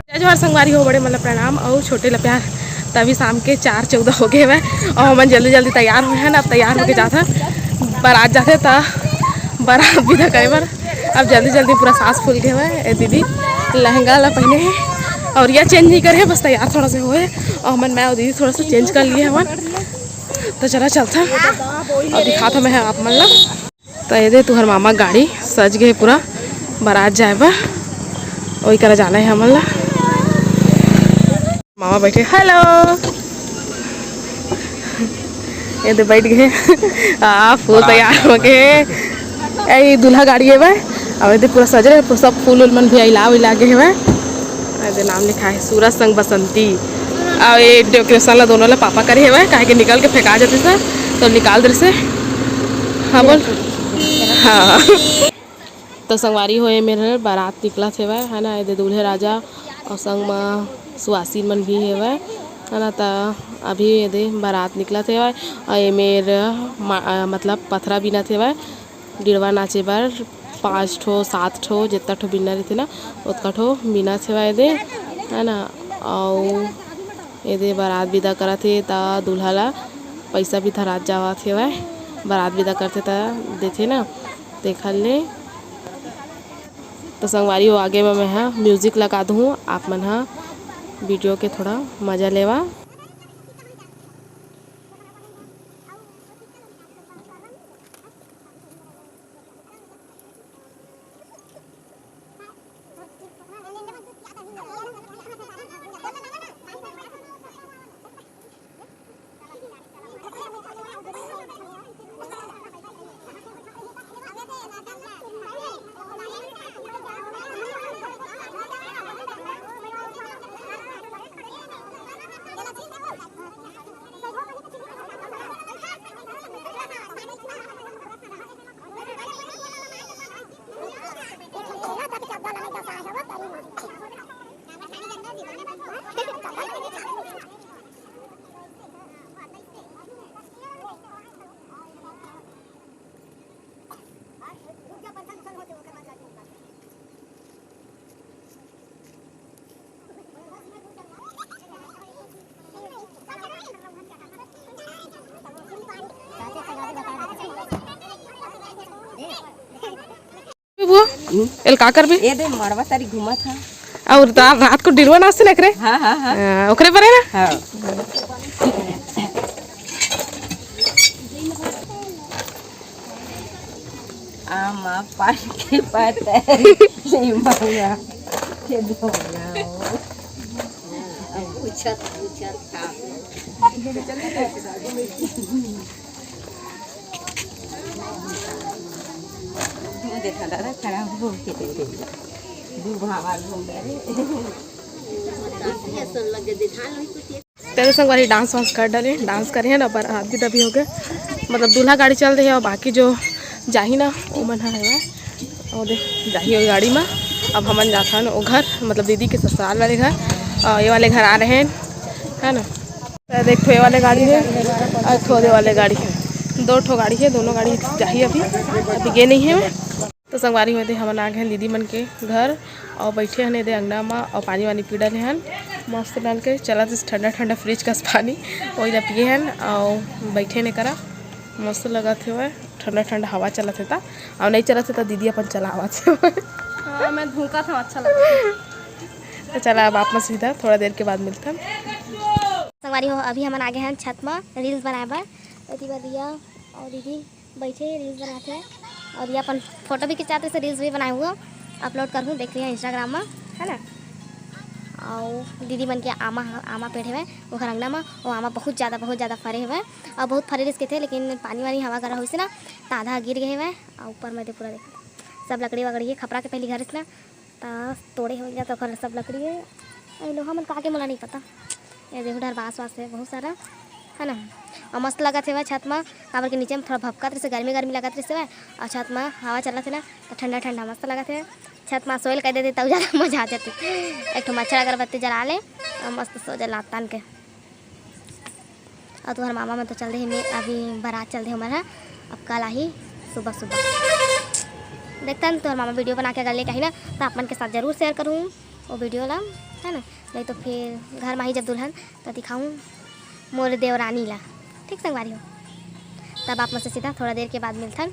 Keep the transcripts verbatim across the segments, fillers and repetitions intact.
जय जोहार संगवारी हो, बड़े मन ला प्रणाम अउ छोटे ला प्यार। त अभी शाम के चार चौदह हो गए हवय अउ हमन जल्दी जल्दी तैयार होए हन। अब तैयार होके जात हन, बारात जाथे त बारात विदा करे बर। अब जल्दी जल्दी पूरा सांस फूल गए हवय। ए दीदी लहंगा ला पहने हे अउ ये चेंज नहीं करे हे, बस तैयार थोड़ा से होए अउ हमन, मैं अउ दीदी थोड़ा सा चेंज कर लिए हवन। त चला चलथन अउ दिखात हवं मैं आप मन ला। त ये दे तुहर मामा गाड़ी सज गए पूरा बारात जाए बर, ओही करा जाना है हमन ला। मामा बैठे, हेलो। ये दे बैठ गए। आ, फूल तैयार हो गए। ए दूल्हा गाड़ी है भाई। अब ये दे पूरा सज रहे, पूरा सब फूल उल मन भी इला उला गए हैं भाई। ये दे नाम लिखा है सूरज संग बसंती। अउ ये डेकोरेशन ला दोनों ला पापा करे हवय, काहे के निकल के फेंका जाते सर, तो निकाल दे से। हाँ बोल। हाँ। तो संगवारी हो, ये मेर बारात निकलत हेवय, है ना, ये दे दूल्हे राजा अउ संग म सुवासिन मन भी हेवय, है ना। त अभी ये दे बारात निकलत हेवय अउ ये मेर मा-, अ, मतलब पथरा बीनत हेवय। डिड़वा नाचे बर पाँच ठो, सात ठो, जितना ठो बिनना रहिथे ना, ओतका ठो बिनत हेवय एदे, है ना। अउ एदे बारात विदा करत हे, त दूल्हा ला पैसा भी धरात जावत हेवय। बारात विदा करथे, त देथे ना, तेखर ले। त संगवारी हो, आगे म मैं ह music लगा दूहूँ, आप मन ह video के थोड़ा मजा लेवा। वो एल का करबे? ये दे मड़वा तारी घूमत हा। अउ रा-, रात को डिरवा नाचते ना करे? हाँ, हाँ, हाँ। हाँ, ओकरे पर है ना? हाँ। आमा पान के पतरी, नीमउना के धुना। पूछत, पूछत का। देखा दादा, खराब हो के दे दे। दू भावा घूम रहे। तेरे संगवारी dance वांस कर डाले, dance करे हैं ना, पर आदमी तभी हो गए, मतलब दूल्हा गाड़ी चल रही है और बाकी जो जाही ना, वो मन है। और देख, जाही वो गाड़ी में। अब हमन जाथन वो घर, मतलब दीदी के ससुराल वाले घर, और ये वाले घर आ रहे हैं, है ना। तो देख, ठो ये वाले गाड़ी है और ठो दे वाले गाड़ी है, दो ठो गाड़ी है, दोनों गाड़ी जाही अभी, अभी गे नहीं है। तो संगवारी हो, एदे हमन आ गए हैं दीदी मन के घर और बैठे हन एदे अंगना मा और पानी वानी पी डाले हन। मस्त डाल के चलत हे ठंडा ठंडा fridge कस पानी, वही ला पिए हन और बैठे ने करा। मस्त लगत हे, ठंडा ठंडा हवा चलत हे ता, और नहीं चलत हे ता दीदी अपन चलावत हे। हाँ, मैं धुका था, अच्छा लगा। तो चला, अब आप मन सीधा थोड़ा देर के बाद मिलथन। संगवारी हो, अभी हमन आ गए हैं छत मा reels बनाए बर। एती बर दिया और दीदी बैठे reels बनाथे और ये अपन photo भी खिंचाथे, से reels भी बनाए हुआ upload करहूँ, देख लिया Instagram में, है ना। और दीदी मन के आमा, आमा पेड़ हेवय ओखर अंगना में, वो आमा बहुत ज़्यादा, बहुत ज़्यादा फरे हेवय और बहुत फरे रिस के थे, लेकिन पानी वानी हवा करा होइस ना, त आधा गिर गए हेवय। और ऊपर में दे पूरा देख, सब लकड़ी वकड़ी है, खपरा के पहली घर रिस ना, त तोड़े हो गया तो ओखर सब लकड़ी है। ए लोहा मन का के मोला नहीं पता। ये देखो डर बांस वास है बहुत सारा। है ना। अउ मस्त लगत हेवय छत म, काबर के नीचे म थोड़ा भभकत रहिसे, गर्मी गर्मी लगत रहिसे हवय, अउ छत म हवा चलत हे ना, त ठंडा ठंडा मस्त लगत हे। छत म सोए ल कहि देते, तब जादा मजा आ जाती। एक ठो मच्छर अगरबत्ती जला ले, अउ मस्त सो जा लात तान के। अउ तुहर मामा मन तो चल दे हे, मैं अभी बारात चल दे हमर ह, अब कल आही सुबह सुबह। देखथन तुहर मामा वीडियो बना के अगर लेके आही ना, त आप मन के साथ जरूर शेयर करूँ वो वीडियो ला, है ना। नहीं तो फिर घर म आही जब दुल्हन, त दिखाऊँ मोर देवरानी ला। ठीक संगवारी हो, तब आप मन से सीधा थोड़ा देर के बाद मिलथन।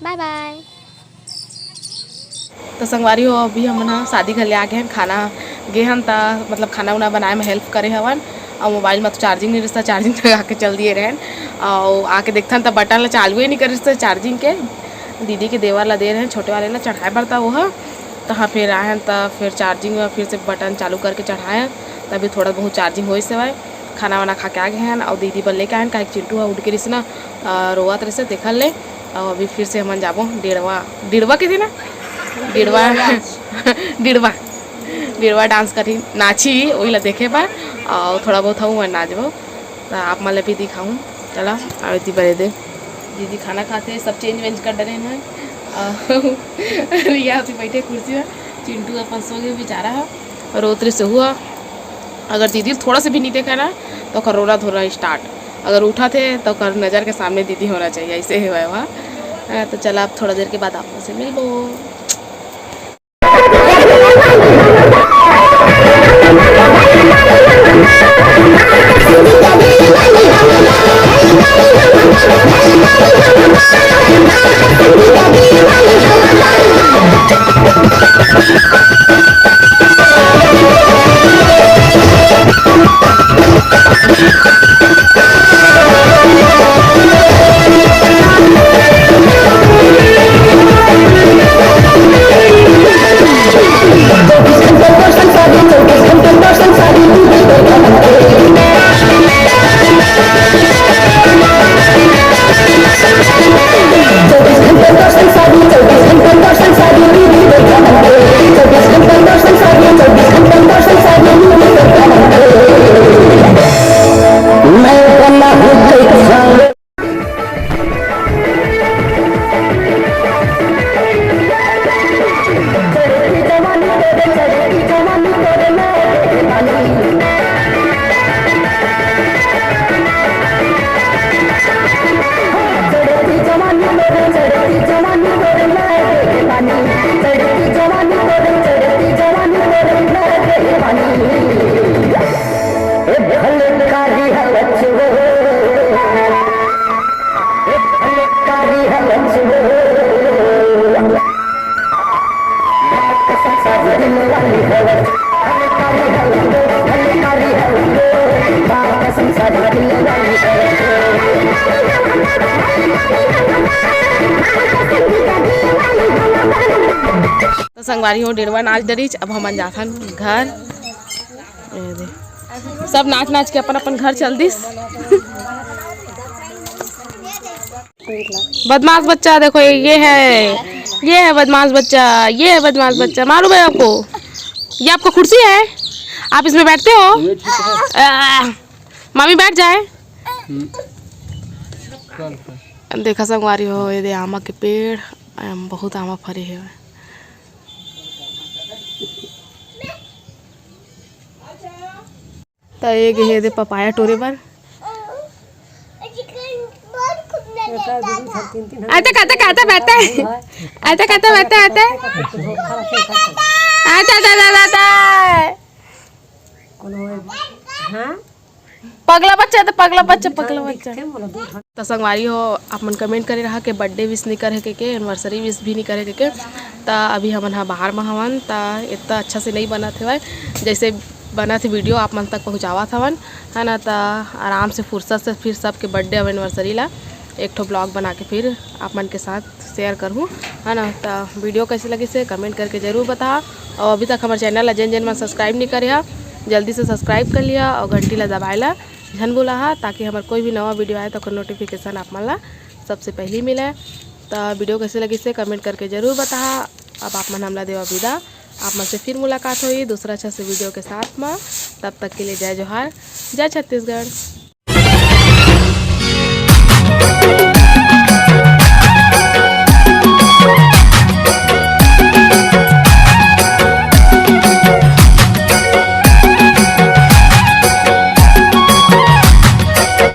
बाय बाय। तो संगवारी हो, अभी हमन ह शादी घर ले आ गे हन, खाना गे हन त मतलब खाना उना बनाए में हेल्प करे हवन। अउ मोबाइल में तो चार्जिंग नहीं रहता, चार्जिंग लगा के चल दिए रहन। अउ आके देखथन त बटन ला चालू ही नहीं करिस त चार्जिंग के। दीदी के देवर ला दे रहन, छोटे वाले ला चढ़ाए बर, त वो ह तहाँ फिर आए हन त फिर चार्जिंग में फिर से बटन चालू करके चढ़ाए हन, तभी थोड़ा बहुत चार्जिंग होइस हवय। खाना वाना खा के आ गे हन, अउ दीदी बर लेके आए हन, काहे कि चिंटू ह उठ के रिस ना, अ, रोवत रहिसे, देखल ले। अउ अभी फिर से हमन जाबो डेढ़वा, डेढ़वा के दिन ना? डेढ़वा, डेढ़वा, डेढ़वा डांस करही, नाचही, ओही ला देखे बर। अउ थोड़ा बहुत हूँ मैं नाचबो, त आप मन ला भी दिखाऊँ। चला, आवे ती बरे दे। दीदी खाना खाते, सब चेंज वेंज कर डरे हैं। अउ रिया अभी बैठे कुर्सी में, चिंटू अपन सो गए बेचारा ह, रोत रहिसे हुआ। अगर दीदी थोड़ा से भी नहीं देखा ना, तो ओकर रोना धोना स्टार्ट। अगर उठत हे, तो ओकर नज़र के सामने दीदी होना चाहिए, ऐसे ही हुआ है वहाँ। हाँ, तो चला, अब थोड़ा देर के बाद आप से मिलबो। तो संगवारी हो, डेढ़वा नाच डरिस, अब हमन जाथन घर। ए दे। सब नाच नाच के अपन अपन घर चल दिस। बदमाश बच्चा, देखो ये, ये है, ये है बदमाश बच्चा, ये है बदमाश बच्चा। मालूम है आपको, ये आपका कुर्सी है, आप इसमें बैठते हो। आ, मामी बैठ जाए। देखा संगवारी हो, ये दे आमा के पेड़, अम, बहुत आमा फरे हे। त ये गे हे दे पपाया टोरे बर। आता, आता, आता, आता। आता, आता, आता, आता। आता, आता, आता, आता। कोनो, हाँ? पगला बच्चा, तो पगला बच्चा, पगला बच्चा। तो संगवारी हो, आप मन कमेंट करे रहा के बर्थडे विश नहीं करे के, के एनिवर्सरी विश भी नहीं करे के, के। त अभी हमन ह बाहर म हवन, त इतना अच्छा से नहीं बनत हवय, जैसे बनत हे वीडियो आप मन तक पहुँचावत हवन, है ना। त आराम से फुर्सत से फिर सबके बर्थडे अउ एनिवर्सरी ला एक ठो ब्लॉग बना के फिर आप मन के साथ शेयर करहूँ, है ना। त वीडियो कैसे लगिस हे कमेंट करके जरूर बताहा। और अभी तक हमारे चैनल ला जेन जेन मन सब्सक्राइब नहीं करे हा, जल्दी से सब्सक्राइब कर लिहा और घंटी ला दबाए ला झन भुलाहा, ताकि हमारे कोई भी नवा वीडियो आए तो ओकर नोटिफिकेशन आप मन ला सबसे पहली मिले। त वीडियो कैसे लगिस हे कमेंट करके जरूर बताहा। अब आप मन हमला देवा विदा, आप मन से फिर मुलाकात होही दूसरा अच्छा से वीडियो के साथ में। तब तक के लिए जय जोहार, जय छत्तीसगढ़।